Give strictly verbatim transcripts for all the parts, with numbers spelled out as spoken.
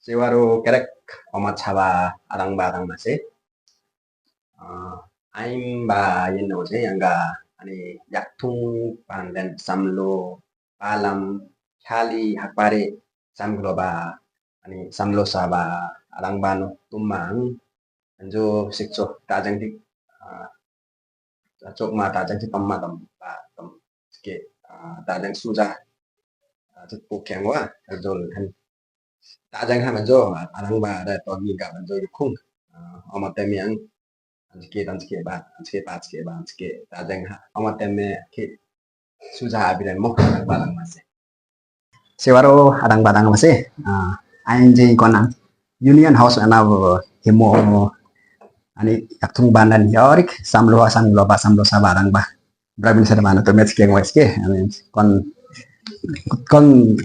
Siwaro kerek omat saba adangba adangmase. Ah, aimba yeno se angga ani yaktung panlen samlo palam khali hakpare samgloba ani samlo saba adangba no tumang. Anjo sikso tajang dik, ah, chokma tajang dik tamma tampa tam ke, ah, tajang suja, ah, chuk pukeng wa, ajol kan. Tajang ha manjo, ah, adangba da togi ga manjo yukung. Ah, omat temi ang, anjike, anjike ba, anjike ba, anjike ba, anjike. Tajang ha, omat temi ke suja abilen mo, adangba adangmase. Siwaro adangba adangmase. Ah, ain jing konang. Union House ana hemo ani yaktung bandan yorik samlo ha samlo ba samlo saba adangba. Brabin sa mana to met ke ngwes ke. Amin. Kon kon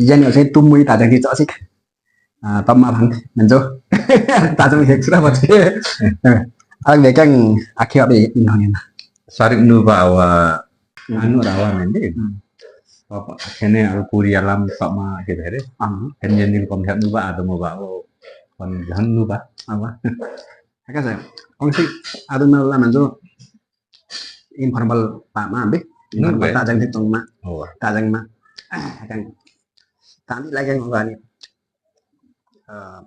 yani ose tumui tajang ki chosik. Ah, tamma bang manjo. Tajang hek sura bat ke. Ang bekang akhi abi inhongin. Sarik nu ba wa Hmm. Anu rawa nende. Hmm. Papa, kene al kuri alam sama ke dere. Ah. Kene nil kom hanu ba adamu ba o. Kon hanu ba. Awa. Aka sa. Kongsi adamu la manjo informal pa ma be. Informal tajang dik tong ma. Oh. Tajang ma. Ah, kan. Tandi lagi ngogani. Eh,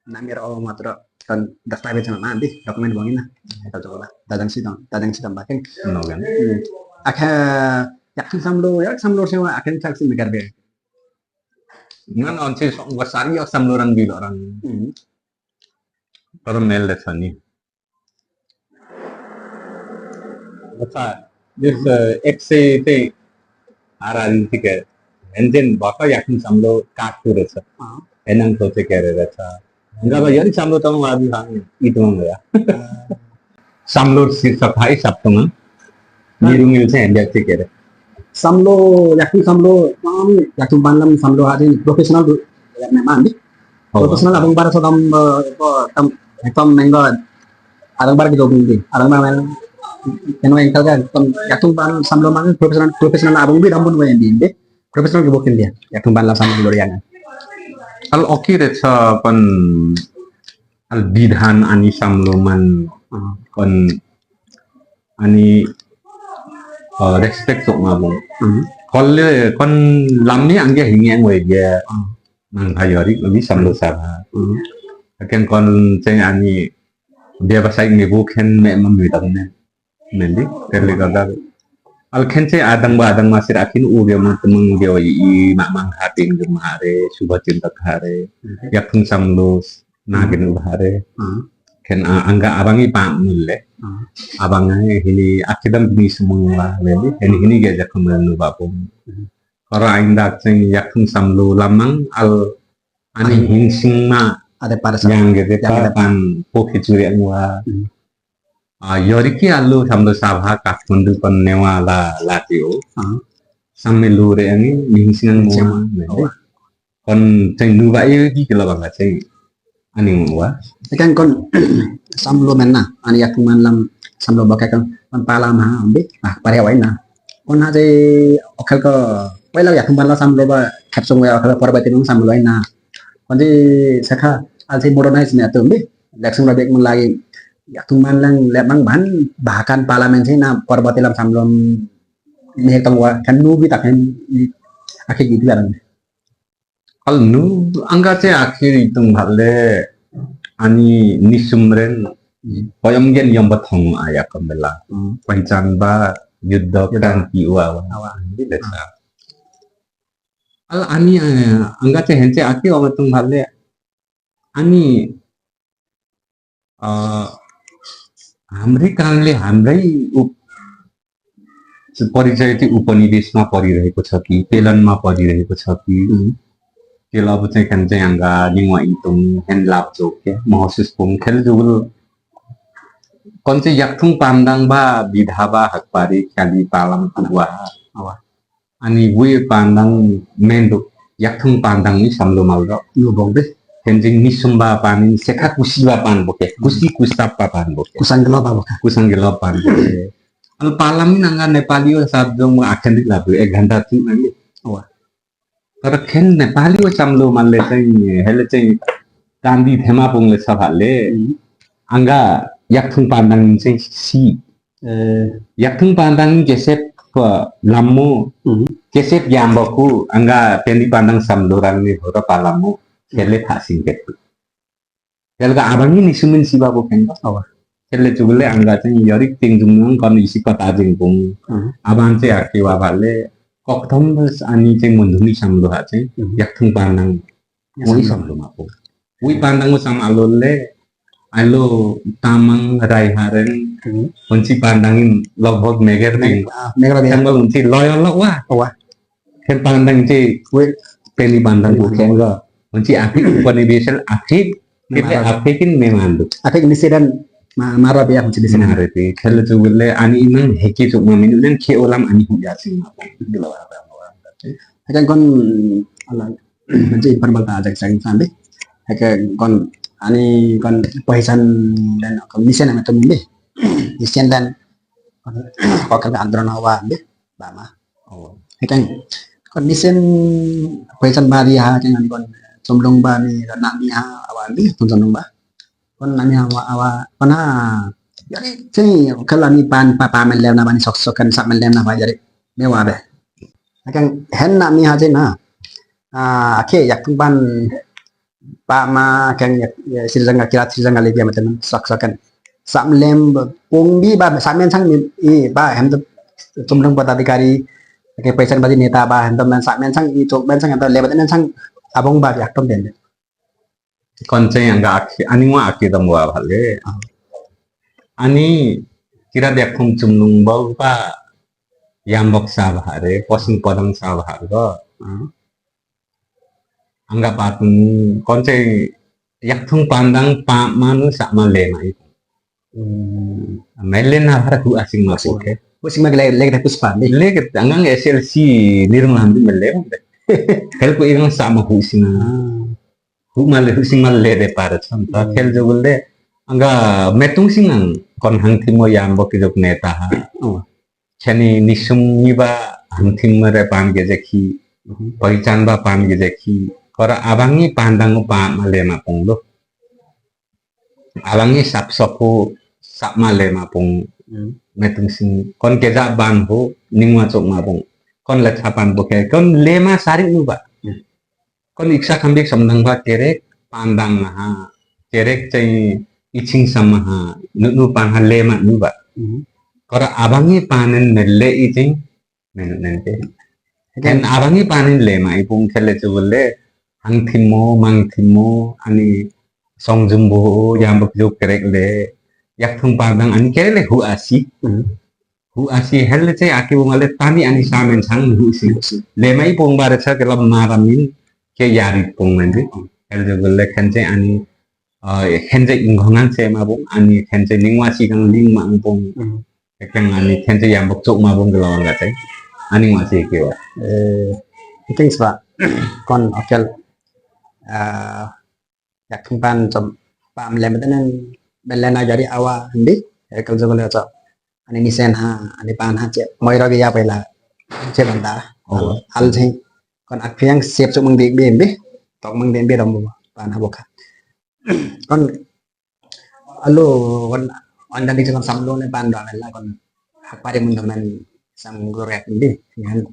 namir o matro kan daftar be sama mandi dokumen bongin na. Kal coba tajang sidang, tajang sidang bakin. No kan. Hmm. Aka yaktung samlo, yak samlo sewa akan saksi megar be. Nan onsi sok gua sari yak samlo ran bilo ran. Hmm. Pero mel de sani. Acha, jis ek se te ara rin thik hai. Enjen baka yaktung samlo kat tu resa. Enang to te kere resa. Enggak ba yari samlo tong abi hang itu mang ya. Samlo si saphai sap tong. Nirungil se enjak te kere. Samlo yaktung samlo yaktung banlam samlo hari professional du. Ya memang di. Professional abang bara so tam, eh, ko tam, tam menggo adang bara gitu bung di. Adang bara mel. Keno engkal kan tam yaktung ban samlo mang professional, professional abang bi dambun wen di. Professional gitu bung di. Yaktung ban la samlo lorian. Al oki de sa pan al bidhan ani samlo man kon ani, eh, respect sok mabung. Kon le kon lamni angge hingeng we ge. Mang hayori lebih samlo saba. Akan kon ceng ani dia basai ngebu ken me mami tang ne. Mendi terli kada. Al ken ceng adang ba adang masir akin u ge mang temeng ge i mak mang hatin ge mahare, suba cinta hare. Yaktung samlo na gini ubahare. Ken angga abang i pa mulle. Abang ai hini akidam bini semua leli. Hini hini geja kemenu bapung. Kora ainda ceng yaktung samlo lamang al ani hinsing ma ada pada yang gede pa pan poki curi angwa. Ah, yoriki alu samlo sabha Kathmandu pan newa la latio. Sammi lure ani hinsing angwa. Kon ceng nu ba iyo ki kelo bangga ceng. Ani wa. Kan kon samlo menna, ani yaktung banlam samlo baka kan, kon palam ha ambi, ah, pare wa ina. Kon ha ceng okal ko, wela yaktung banlam samlo ba, kapsong wa okal ko, parbati nung samlo ina. Kon di saka, al ceng modernize ne atu ambi, laksung la bek mun lagi, yaktung banlam, lemang ban, bahkan parliament ceng na, parbati lam samlo, mehek tong wa, kan nu bi tak kan, aki gitu kan. Al nu angga ce akhir itung bhalle ani nisum ren koyom gen yom bathong aya kambela. Panchan ba yuddo kranti wa wa. Di desa. Al ani, eh, angga ce hence akhir om itung bhalle ani Ah, hamri kanle hamri up-, परिचय ती उपनिवेश मा परिरहेको छ कि, पेलन मा परिरहेको छ कि, त्यसलाई अब चाहिँ खान चाहिँ हाम्रा निमा इतुङ, हेन लाभ जो के, महसुस पुङ, खेल जुगुल, कन चाहिँ याक्थुङ पान्दाङ बा, विधा बा, हकबारी, ख्याली, पालम, पुगुवा, Ani wi pandang mendu, yakthung pandang ni samlo maldo. Lu bong de. Henjing ni sumba panin, seka kusi ba pan boke, kusi kusap pa pan boke. Kusang gelo pa boke. Kusang gelo pan boke. Al palam ni nanga Nepali o sabdong ma akan dik labu, ek ghanta tu nangi. Wah. Tara khen Nepali o samlo male cheng, hele cheng, kandi thema pung le sa phale. Hmm. Angga yakthung pandang cheng si. Eh. Yakthung pandang kesep pa lammo, hmm, kesep yambaku, angga pendi pandang samlo rang ni hora pa lammo, hmm, hele pha sing ketu. Tela ka abangi ni sumin siba bo khen ba. Awa. Tela chugule angga cheng yorik ting jung nang kon isi kota jing pung. Hmm. Aban che aki wa bale. Kokthom bas ani cheng munduni samlo ha cheng. Hmm. Yakthung pandang. Ui samlo ma pung. Ui pandang u sam alo le. Alo tamang rai haren. Hmm. Kunchi pandang in logbog meger ting. Ah, meger ting. Tanggal kunchi loyal lo wa. Awa. Khen pandang che, we, pendi pandang ko khen ga. Unchi apik pani besel apik, kile apik in me mandu. Apik ni sedan ma, mara be unchi ni sedan. Mara be, khen le tu bole ani imang heki tu ma minu nen ke olam ani hu ya sing ma. Hakan kon, ala, unchi informal ta ajak sang sandi. Hakan kon, ani kon pohisan dan kon misen ama tu minde. Misen dan, kon, kokal andron hawa, be, ba ma. Oh. Hekeng, kon misen, pohisan bari ha, hekeng kon, Chomlung ba ni, nami ha, awa ni, kon Chomlung ba. Kon nami ha, awa, awa, kon ha. Yari, cheng, kala ni pan, pa, pa, men lem na ba ni sok sok kan, sa men lem na ba, yari. Me wa be. Hekeng, hen nami ha, cheng na. Ah, ake, yak tung pan, pa ma keng ya, ya, sirjanga kirat sirjanga lagi ama teman sak sakan. Sam lem pung bi ba sam men sang mi, i ba hem to Chomlung padadhikari ke pohisan badi neta ba hem to men sam men sang i to men sang hem to lebat men sang abong ba yak tom den. Kon cheng angga aki, ani wa aki dam wa bale. Ah. Ani kirat yak kum Chomlung ba ba yambok sa ba hare, posing podang sa ba hare ko. Ah. Angga patun kon cheng yakthung pandang pa manu sa ma lema i. Hmm. Mele na har hu asing ma asing. Ke. Hu sing ma le le de puspa de. Le ke anggang S L C nirma ham mele. Kel ku ingang sa ma hu sing. Ah. Hu ma le hu sing ma le de para chanta. Hmm. Kel jo le angga metung sing ang kon hang timo yambok ki jok neta ha. Oh. Chani nisum ni ba hangthim mare pan geje ki, mhm, pahichan ba pan geje ki, kora abangi pandang u pa ma lema pung lo. Abangi sap sopu sap ma lema pung, hmm, metung sing kon geja ban hu ningwa chok ma pung. Kon letha pan bu ke, kon lema sari nu ba. Hmm. Kon iksa khambik somdang ba kerek pandang na ha. Kerek chai iching sama ha. Nu, nu pan ha lema nu ba. Mhm. Kora abangi panen mele iching. Menu nente. Ken abangi panen lema ipung kele chubule. Hang thimo, mang thimo, ani song jumbo, yambuk juk kerek le. Yak thung pandang ani kerek le hu asi. Mhm. Hu asi hel che aki bung ale tani ani samen sang hu si. Hu si. Lema ipung bare sa ke lam maramin ke yari pung nandi. Hel je gulle khenche ani, ah, khenche inghongan se ma bung ani khenche ningwa si kang ling ma bung. Hmm. Keng ani khenche yambuk chuk ma bung ke lawan gate. Ani wa si ke wa. Eh, thanks ba. Kon okel. Ah, yak thung pan chom pam lem tenen belen a jari awa handi, eh, kal jogol chom. Ani nisen ha, ani pan ha che, moi rogi ya pela che banda. Oh. Al, al che. Kon ak phiang sep chok mang dik bem bi, tok mang dik bi rom pan ha boka. Kon alo kon anda di kon samlo ne pan do la kon hak pare mun donan sam gorek bi. Yan.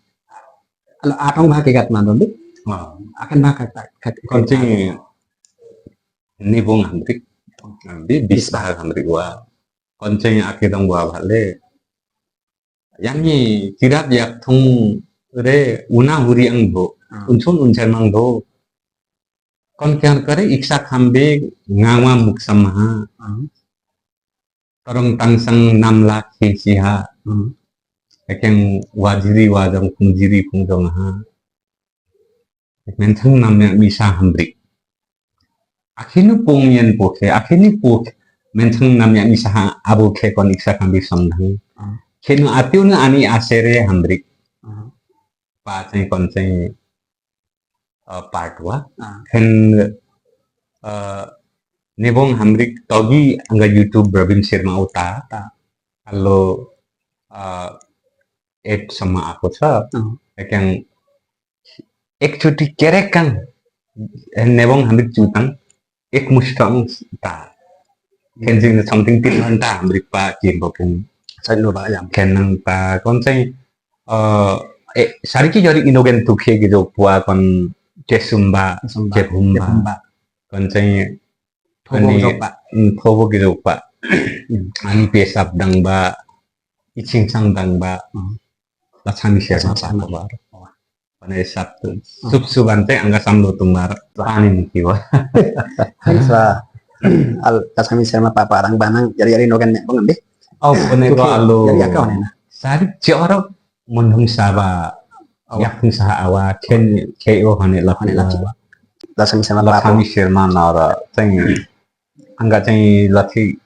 Alo atong ba ke gat man do bi. Ah. Akan ba kat, kat, kon ching Nibung hamrik. Di bis bahar hamrik wa. Kon cheng aki dong wa bale. Yang ni kirat yak thung re una huri ang do. Ah. Unchun unchen mang do. Kon kyan kare iksa khambe ngawa muk samaha. Ah. Torong tangsang namla khesi ha. Hmm. Ekeng wajiri wajong khungjiri khungjong ha. Menthang namya misa hamrik. Akhinu pung yen pokhe, akhinu pok menthang namya misa ha abu khe kon iksa khambe somdang. Hmm. Khenu atiu na ani asere hamrik. Hmm. Pa cheng kon cheng, uh, part wa. Ah. Khen, uh, Nibung hamrik togi angga YouTube Robin Sharma uta. Ta. Alo, uh, app sama aku sa. Ah. Ekeng ek chuti kerek kang, eh, nebong hamrik chutang, ek mush tang ta. Khen jing something tin han ta hamrik pa kim ba pung. Sa no ba yam. Khen nang ta kon chai, eh, eh, sari ki jori inogen tu khe ki jo pua kon chesumba, chesumba, chepumba. Chepumba. Kon chai Thobo ani, jokpa. Mm, thobo ki jokpa. Ani pesap dangba, iching sang dangba. Mm. Lachami serma papa. Lachami serma papa. Pane sap tu. Mm. Sup sup ante angga samlo tumbar. Pani mukiwa. Thanks ba. Al lachami serma papa dangba nang yari yari nogen ne bang ambi. Oh, pane ko alo. Yari yari ka ne na. Sari choro. Mundung saba, oh, yakung saha awa, ken, ke o hane la, hane la, hane la, chiba. Lachami serma, lachami serma nara, cheng, angga cheng lachi,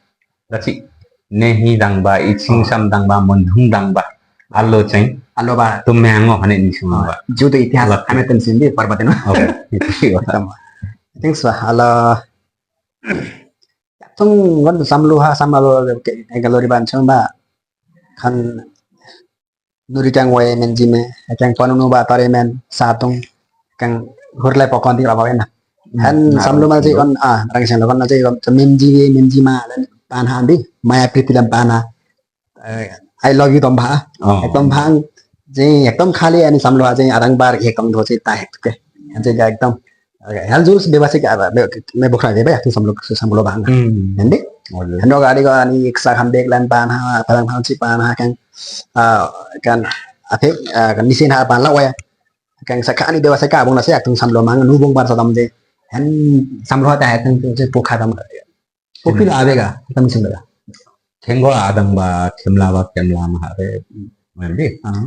lachi, nehi dangba, iching sam dangba, mundung dangba, alo cheng, alo ba, tu mengo hane ni sum ba. Ju tu itihas, lachi. Hame ten sindi, parbatin. Okay. Thanks ba, alo. Tung wan samluha, samalo, ke, ke, kalori ban cheng ba, kan, Nurikang waye men jime, kang panunu ba tare men satung, kang hurle pokon ti raba wena. Hmm. Han samlu mal ji kon, ah, rang sen kon na ji kon, men ji, men ji ma, lan pan han di, maya priti lan pan ha. Eh, I love you tom ba. Oh. Ek tom bang, ji, ek tom khali ani samlu ha ji, arang bar ek tom do ji ta ek ke. Han ji ga ek tom. Oke, hal jus bebas ka, be, me bukra de ba, tu samlo, samlo bang. Hmm. Nandi? Oke. Hando gari ko ani iksa kham dek lan pan ha, padang pan si pan ha kan, ah, kan, ate, ah, kan nisin ha pan la waya. Kan saka ani bebas ka, bung nasi atung samlo mang, nu bung bar sa tam de. Han samlo ta atung tu si pukha tam. Pukil ade ga, tam sin ga. Kengo adang ba, kemla ba, kemla ma ha re, nandi? Ah.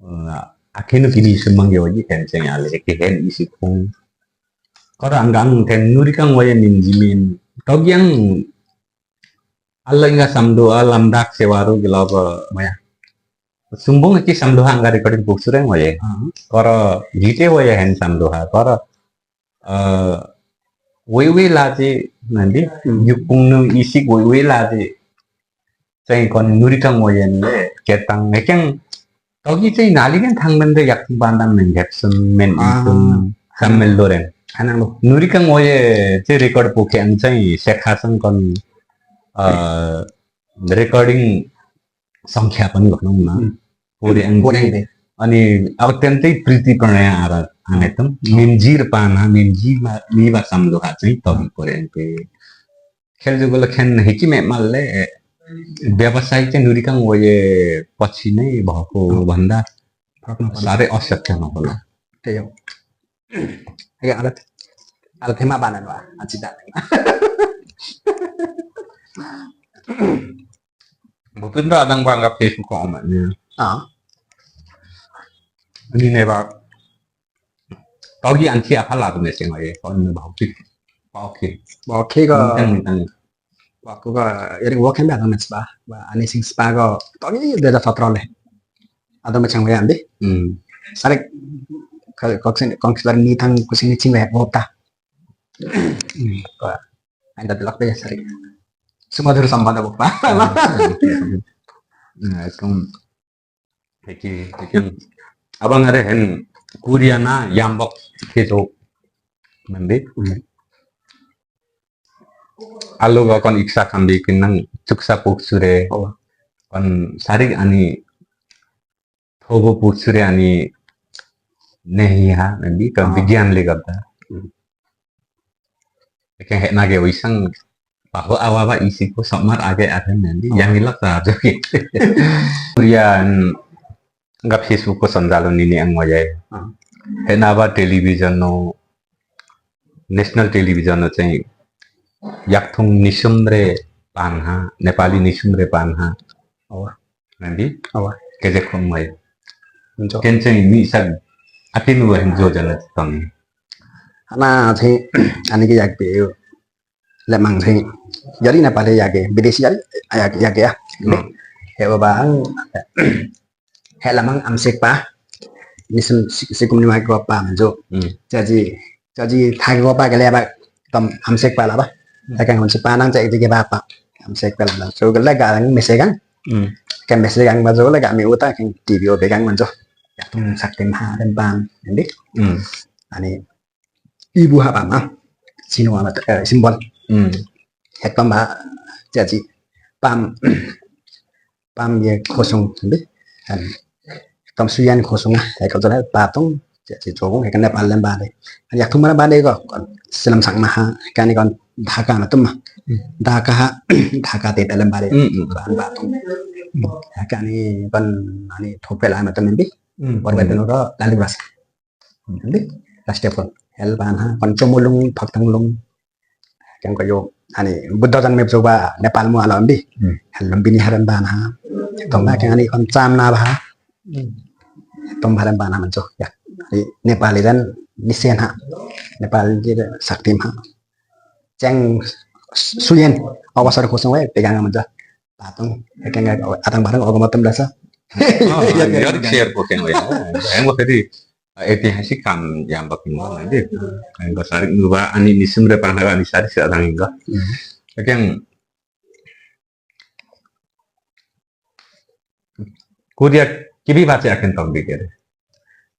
Eh, akenu kini sumang yo ji, ken seng ale, ki hen isi kung. Kor anggang ten nurikang waye min jimin. Togyang Allah inga samdo alam dak sewaru gila ba maya. Sumbung ki samdo hangga recording buk sureng waye. Hmm. Kor jite waye hen samdo ha. Kor, eh, wewe laje nandi. Hmm. Yukung nu isik wewe laje. Cheng kon nurikang wayen le, ketang, ekeng, togi cheng naligen thang men de yak bandang men gap sun men. Ah. Itun, sam men lo ren. Anang lo. Nurikang waye, che record puke an cheng, sekha sang kon, ah, recording sangkhya pan lo nang na. Hmm. Pore ang pore ang de. Ani, authentic priti pranaya ara, anetum, mimjir pana, mimji ma, mi ba samlo ha cheng, togi pore ang pe. Khel jugol khen hiki me malle, eh, byabasayi ke nurikang waye pachi nahi, bahako banda. Sare asakya na bola. Te yo. Age alat. Alat hema bana nwa. Achi da. Bupindra adang banga Facebook ko amat ni. Ah. Ani ne ba. Togi anchi apala tu mese ngaye, kon ne bauki. Bauki. Bauki ko. Mintang, mintang. Bauki ko, iri wakan ba mes ba. Ba ani sing spa ko. Togi de da fatrole. Ado machang waye andi. Hmm. Sare ko, ko, ni tang kusini ching waye bota. Hmm. Ko. Anda delak de sare. Sumadur sambanda bota. Nah, itu Heki, heki. Abang are hen Korea na yambok keto mende. Hmm. Alo ga kon iksa kambi kinang chuksa puksure. Oh. Kon sari ani thobo puksure ani nehi ha, nandi kon bigyan le gabda. Hmm. Eken hek nage wisang paho awa ba isi ko somar age aten nandi yang ilak ta joki. Korean ga Facebook ko sanjalo nini ang wajai. Hmm. Hek na ba television no, national television no chai yakthung nisum re panha, Nepali nisum re panha. Oh. Nandi? Awa. Keje khon mai. Njo. Ken cheng mi sa atin wa hin jo jana tang. Ana cheng ani ke yak pe yo. Le mang cheng. Yari na pale yake. Bidesi yari yak yak ya. Hmm. He ba bang. He la mang amsek pa. Ni sim sikum ni ma ko pa manjo. Hmm. Jaji Jaji thagi ko pa ke le ba tom amsek pa la ba. Hmm. Thagi kon si pa nang jaji ke ba pa. Amsek pa la. So ke le ga nang mesegang. Hmm. Ke mesegang ba so le ga mi uta ke T V o begang manjo. Ya tum sak tem ha dem bang. Nandi. Hmm. ani ibu ha pama, sinu ama, eh, simbol. Hmm. Hektomba, jaji, pam, pam ye khosung, bi. An, hektom suyan khosung, hektom jole patung, jaji jogong, hekane palen bade. An yak tumara bade ko, kon, silam sang maha, kani kon, Dhaka na tumma. Hmm. Dhaka ha, Dhaka te palen bade. Hmm, hmm. An patung. Kani kon, ani thopela na tumbi. Hmm. Por betul ko, lalu ras. Bi, last step kon. Hel banha, kon chomulung, phaktanglung. Keng ko yo, ani, Buddha jan me joba, Nepal mo ala bi. Hmm. Hel Lumbini haran banha. Tong na keng ani kon cham na ba. Hmm. Tong haran banha manjo. Ya. Ani, Nepali jan, nisen ha. Nepal ji sakti ma. Cheng suyen, awasar khosung we, pegang manjo. Patung, keng atang barang, ogo matem dasa. Oh, ya, ya, share ko keng we. Eng wa tadi, eh, itisahik kam yamba kin ba, nandi. Eng ba sari nuba ani nisim re pang ani sari sa tang inga. Hmm. Keng Korea ki bi bache aken tong bi kere.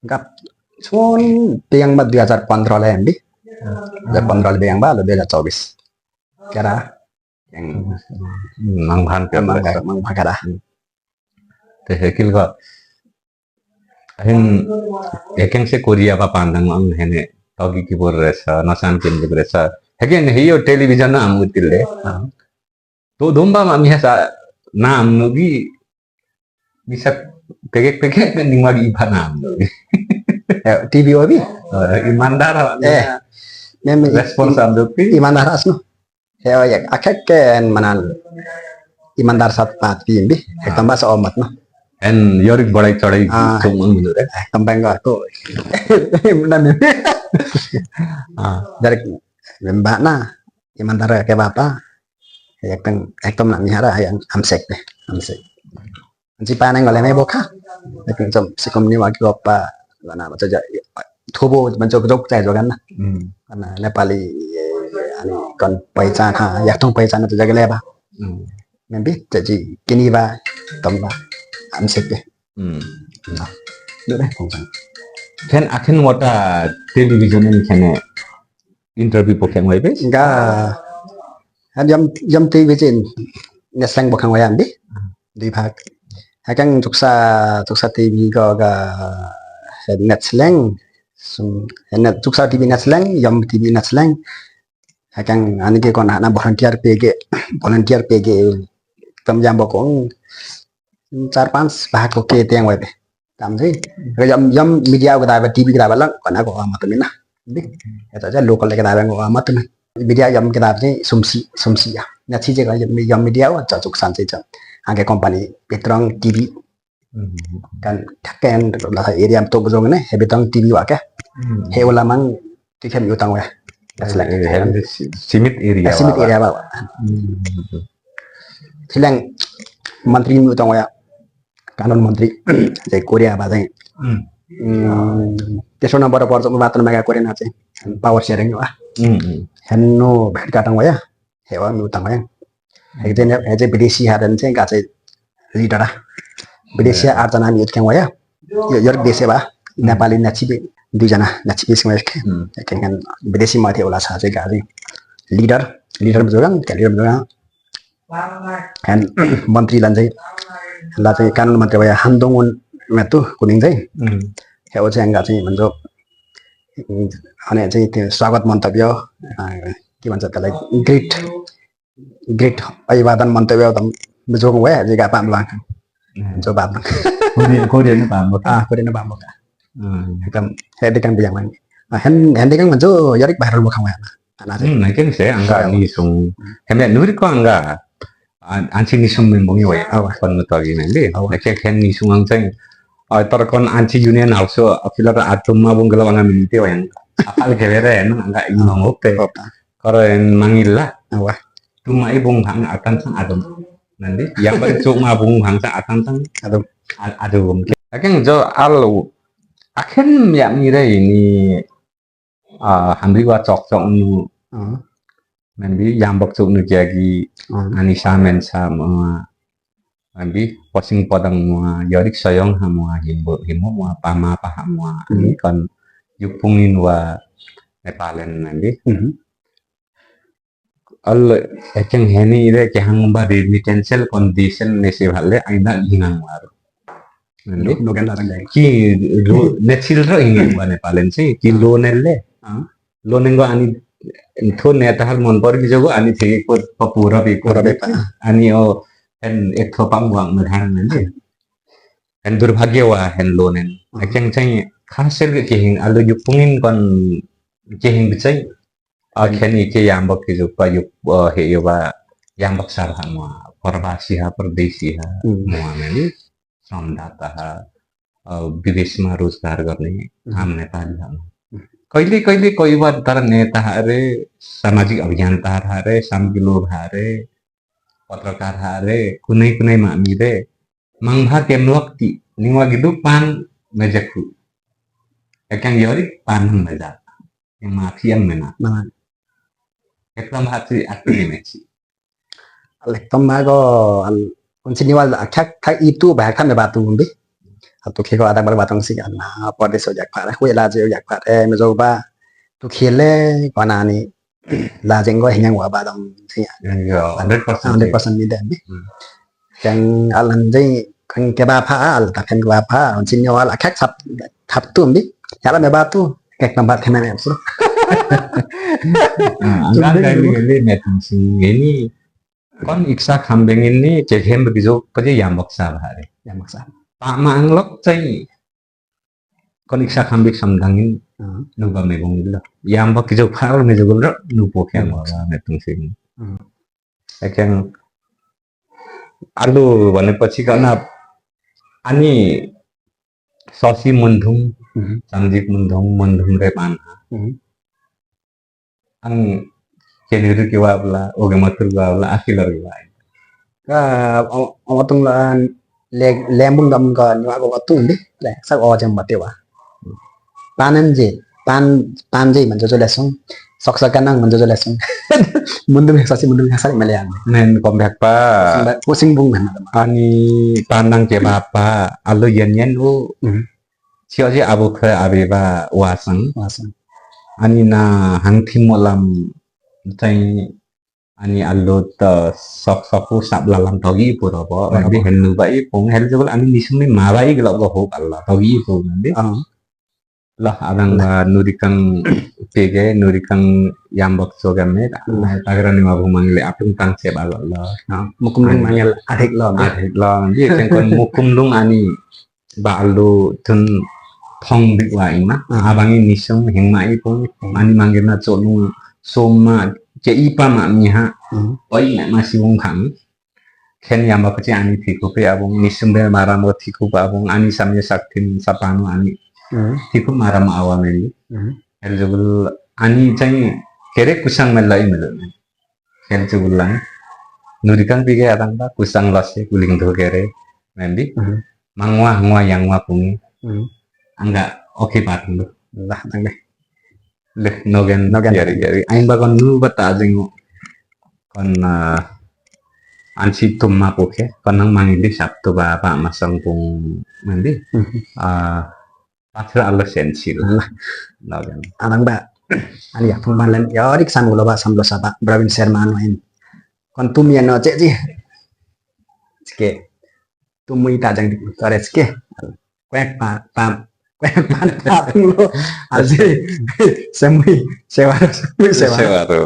Gap son biyang ba dui hajar pondro le bi. Dui hajar pondro le biyang ba, lo dui hajar chobis. Kera. Yang mang bhan kera. Mang bhan, mang bhan kera. Te hekil ko. Ahin, ekeng se Korea ba pandang ang hene, togi ki bor resa, nasan kin bor resa. Hekeng hiyo television na amu tile. To domba ma mi hasa na amno bi, bisa pegek pegek kan ningwa gi iba na amno bi. Eh, T V o bi? Eh, imandar, eh, mem response amno bi. Imandar asno. Hewa ya, akek ken manan imandar sat pat pimbi, ek tamba sa omat no. En yorik borai chorai sung ang minu re. Ek tamba enggak aku. Nani. Dari memba na, imandar ke bapa. Ek tang, ek tamba na mihara yang amsek deh, amsek. Anchi paneng gale me bokha. Lekin jom sikum ni wagi gopa. Mana macam ja. Thobo macam jok jai jogan na. Hmm. Karena Nepali, eh, ani kon pahichan ha, yak tong pahichan tu jaga leba. Hmm. Membi, jadi kini ba, tamba, amsek deh. Hmm. Nah. Dure, kongsan. Ken aken wata television ni kene interview bokhang wai be? Enggak. Han yom, yom T V jin. Nesleng bokhang wai ambi. Dui bhag. Hakang chuksa, chuksa T V ko ga nesleng. Sum, net, chuksa T V nesleng, yom T V nesleng. Hakang ani ke kon ana volunteer pege, volunteer pege. Tam yam bokong. Char panch bhag ko ke tiang wai be. Tam si. Yam, yam media ko daba, T V ko daba lang, kona ko amat mina. Di. Eta ja local ko daba ko amat mina. Media yam ko daba si sumsi, sumsi ya. Na si je ko yam, yam media wa cha chuksan si cha. Ange company Petrong T V. Hmm. Kan thaken la area to jong ne, he Petrong T V wa ke. Hmm. He ula mang Tikem utang wa. That's like, eh, simit area. Simit area ba. Hmm. Silang mantri utang wa. Kanun mantri. Jai Korea ba jai. Hmm. Hmm. Keso number por jom batan mega Korea na jai. Power sharing wa. Hmm. Henno bed katang wa ya. Hewa mi utang wa ya. Ekjen, ekjen bidesi hadan se gache leader a. Bidesi ar jana mi utkeng waya. Yo, yor bese ba. Nepali nachi be, dui jana nachi be sing waya ke. Hmm. Ken kan bidesi mate ola sa se gache leader, leader mi jogan, ke leader mi jogan. Kan mantri lan jai, lan jai kanun mantri waya Handong Un metu kuning jai. Hmm. Hewa jai gache manjo. Ane jai te swagat mantabyo. Ah, ki manjo tala great. Great. Ai wadan mantap ya tam. Bejong we, jika apa bang. Hmm. Coba bang. Korea, Korea ni bang. Ah, Korea ni bang. Hmm. Tam, hedi kan biang lagi. Ah, hen, hedi kan manjo, yarik bahar mo kang we. Ana se. Hmm, mungkin saya angga ni sung. Kami nuri ko angga. An, anchi ni sung membongi we. Awa. Kon mo tagi nende. Awa. Nake ken ni sung ang seng. Ah, tar kon anchi union also, apila ta atum ma bung gelaw angga minti we yang. Apal kebere, angga imang ope. Opa. Karo en mangilla. Awa. Tuma i bung hang atan sang adum. Nandi, yang bari tuma bung hang sang atan sang adum. A-, adum. Aken jo alu. Aken ya mire ini, ah, hambi wa chok chok nu. Hmm. Nandi, yang bak chok nu kiagi, hmm, ani samen sama. Ambi posing podang mua, yorik soyong ha mua, himbo, himbo mua, pama paha mua. Hmm. Ini kon yupungin wa Nepalen nandi. Mhm. Al ekeng heni ire kehang ba remittanceal condition nesi bhalle aina hinang waru. Nandi. Lo, lo ganda rang dai. Ki lo, netsil ro inge wa Nepalen si, ki lo nelle. Ah. Lo nengo ani, tho ne tahar mon por bijogo ani thegi ko papura bi ko. Pura bi pa. Ani o hen ek tho pam wang medhan nandi. Hen durbhagya wa hen lo nen. Ah. Ekeng chai khasel ke kehing alo yupungin kon kehing bichai. Akheni ke yambak ke jupa yup, eh, he yoba yambak sar ha mua, parvasi ha, pardesi ha, hmm, mua meli, sramdata ha, eh, bidesh ma rozgar garne, hmm, ham Nepali ha. Koile, koile, koi bar tar neta ha re, samajik abhiyan tar ha re, samgilo ha re, patrakar ha re, kunai, kunai ma mi re, mang bha kemlok ti, ningwa gidu pan mejakhu. Ekang yorik pan mejak. Yang mati yang mena. Nah. Ekdom hati, hati ni meci. Al ekdom bago, al, unsini wal, kak, kak itu, bahak kan batu umbi. Atu kiko ada bar batang si kan. Nah, apa de so jak par, aku lajeng jak par. Eh, mejo ba, tu kile, kona ni, lajeng go hinyang wa badang si. Ya, hundred percent. Hundred percent ni dan bi. Hmm. Yang alam dai kan kebab ha, al takan kebab ha, unsini wal akak sap, sap tu bi. Ya la me batu, kek nambat kena me absur. Ah, angga dai ni metung si ini. Kon iksa khambeng ini, cehem begitu, paje yambak sab hari. Yambak sab. Pak ma anglok cai. Kon iksa khambik samdangin, hmm, nuba megong illa. Yambak kijo phar mejo gulra, nupo khe, hmm, wa metung si. Hmm. Ekeng alu wane pachi kana ani sosi mundum, mhm, sanjik mundum, mundum re pan. Mhm. Ang keniru kiwa bla, oge matur kiwa bla, akilar kiwa. Ka, o, o matung la, le, lembung dam ka niwa ko matung di, le, sa o jam mate wa. Panan je, pan, pan je manjo jo lesung. Sok sok kanang manjo jo lesung. Mundum hek sasi mundum hek sari melean. Men kom bek pa. Pusing bung kan. Ani panang ke bapa, alo yen yen u. Hmm. Sio si abu khe abi ba wasang. Wasang. Ani na hang thimo lam tai ani alo ta sok sok u sab lalam togi pura po. Pura po. Abi henu ba i pung hel jebol ani nisum ni ma ba i gelok go hok Allah togi pung abi. Ah. Lah, adang, ah, ba nurikang pege, nurikang yambak sogan ne, hmm, nah, tagra ni mabu mangile apung tang sep alo lo. Nah, mukum lung mangil adik lo, be. Adik lo, dia tengkon mukum lung ani ba alu tun thong bik wa ima. Ah. Abangi nisung hing ma ipung, hmm, ani mangil na cholung soma ke ipa ma miha. Hmm. Oi, ma masi wong kang. Khen yamba kecil ani thiku pe abung, nisum be maram ko thiku pe abung, ani samya saktin sapanu ani. Hmm. Thiku maram awa meli. Hmm. Hel jugul ani chang kere kusang melai melu. Hel jugul lang. Nurikang pige adang ba kusang lose kuling do kere. Mendi. Hmm. Mangwa ngwa yangwa pungi. Hmm. Angga oke pateng do. Lah, tangga. Leh, nogen, nogen. Yari, yari. Ain ba kon nu ba ta jeng kon, ah, ansi tumma puke, kon nang mangili Sabtu ba, ba masang pung mandi. Mhm. Ah, patra Allah sensi lah. Lah. Nogen. Anang ba, ani ya, pung manlen, ya, dik sam gulo ba, sam lo saba, Bravin Sharma anu in. Kon tum ya no, cek ji. Sike. Tumui tajang di, tore sike. Kwek pa, pa, kwek pa, pa, tung lo. Aji, semui, sewaro, semui, sewaro. Sewaro.